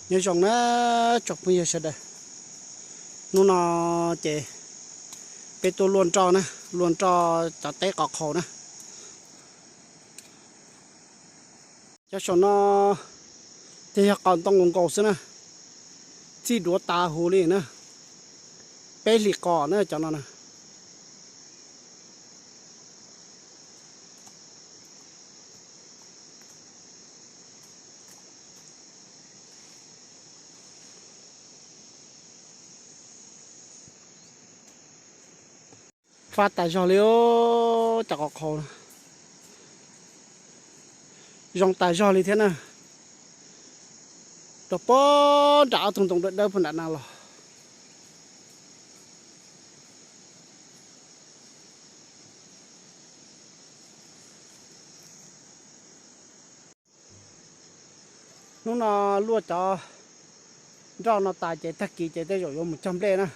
Nyob zoo na tsoom phooj ywg sawv daws, hnub no ces peb tuaj luaj nroj na, luaj nroj cov teb qos qhaus na. Cov saum no ces yog qos ntoo nkaus nkaus xwb na, txij duav tas huv li na, peb hlis qos na cov no na. Fab tas zog li, cov qos qhaus, zoo tas zog li thiab na. Rau puag nram ob tug ntoo dawb dawb puag nram no los. Hnub no luaj cov nroj no tas ces tag kis ces tej zaum yuav mus cog nplej na.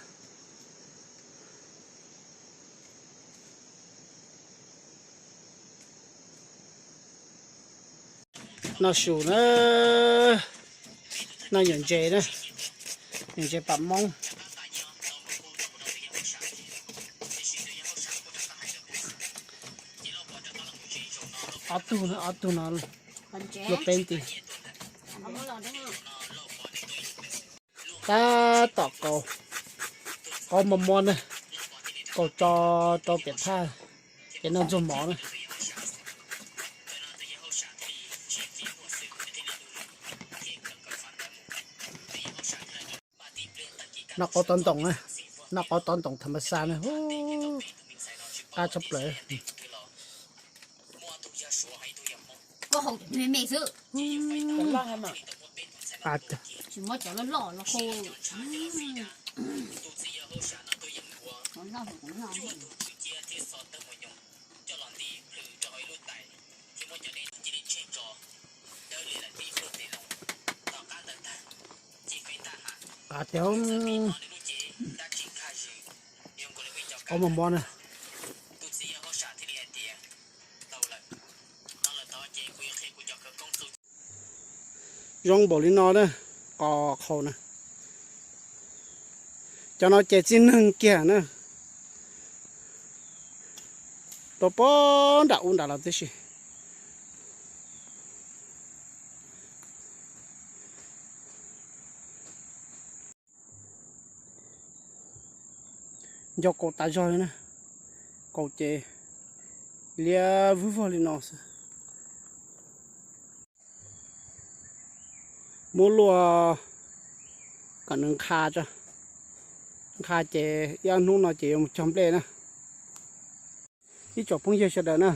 Noj su na, noj nyuam ntses na, nyuam ntses pam moob. Ob tug, ob tug no luaj peb nti. Tab tom kaus, qaub mos mos na, kaus tso rau pem thaj, ces noj ntxuag mov na. Noj qaub tov ntoos na, noj qaub tov ntoos tham mas xa na, qab tshaj plaws. Qav tiag, qaub mos mos na. Zoo npaum li no na, qos qhaus na. Cov no ces txij neeg kiag na, rau puag nram ub nram los tib si. Nco kaus tas zog li na, kaus ces liab vwg vog li no xwb. Muab luaj kom nws nqha, nqha ces ib ob hnub no ces yuav mus cog nplej na. Ib tsoom phooj ywg sawv daws na,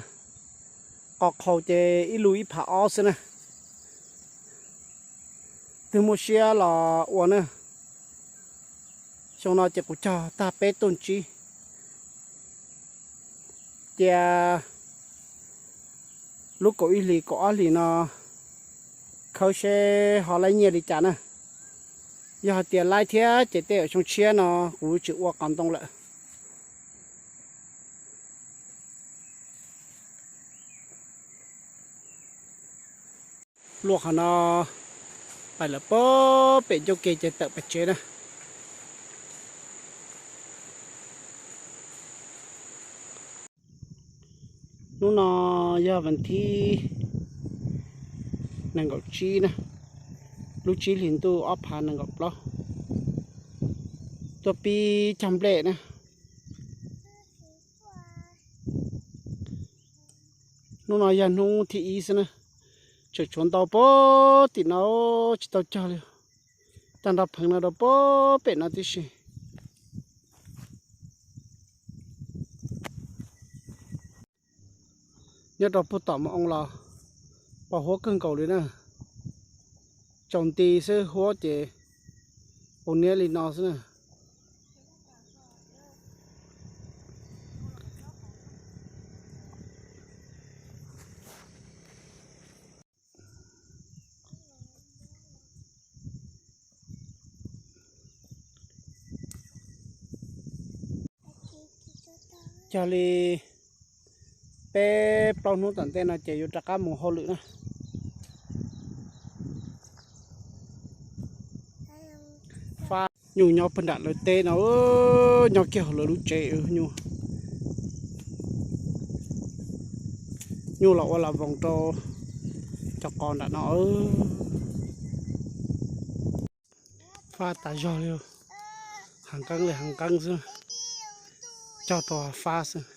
qos qhaus ces ib lub ib phav ob xwb na. Twg muaj siab los ua na. Xyoo no ces kuv cog tag peb tuj ntsib. Cia lub kaum ib hlis kaum ob hlis no khawb seb ho laib nyiaj li cas na. Yog hais tias laib thiab ces tej zaum xyoo tshiab no kuv tsis ua qos ntoo lawm. Luaj qhov no pais lawm puag pem ncauj ke ces tawm pem tsev na. Hnub no yog vas thib nees nkaum tsib na, lub tsib hlis ntuj ob phav nees nkaum plaub, tuaj pib cog nplej na. Hnub no yog hnub thib ib xwb na, tseem tshuav ntau puag tim no tsis tau cog li, tag nrho pheev no rau puag pem no tib si. Nyob rau puag tom mus oo los pos huab kawg nkaus li na, tsaus nti xwb huab ces ua niab li no xwb na. Cog li peb plaub hnub tom ntej no ces yuav rov qab mus hauj lwm na. Nyuj nyob pag nram lawv teb no, nyob kiag hauv lawv lub tsev. Nyuj los ua las voos rau cov qos nram no. Fab tas zog li, hav nqeeb li hav nqeeb xwb, cog tau fab xwb.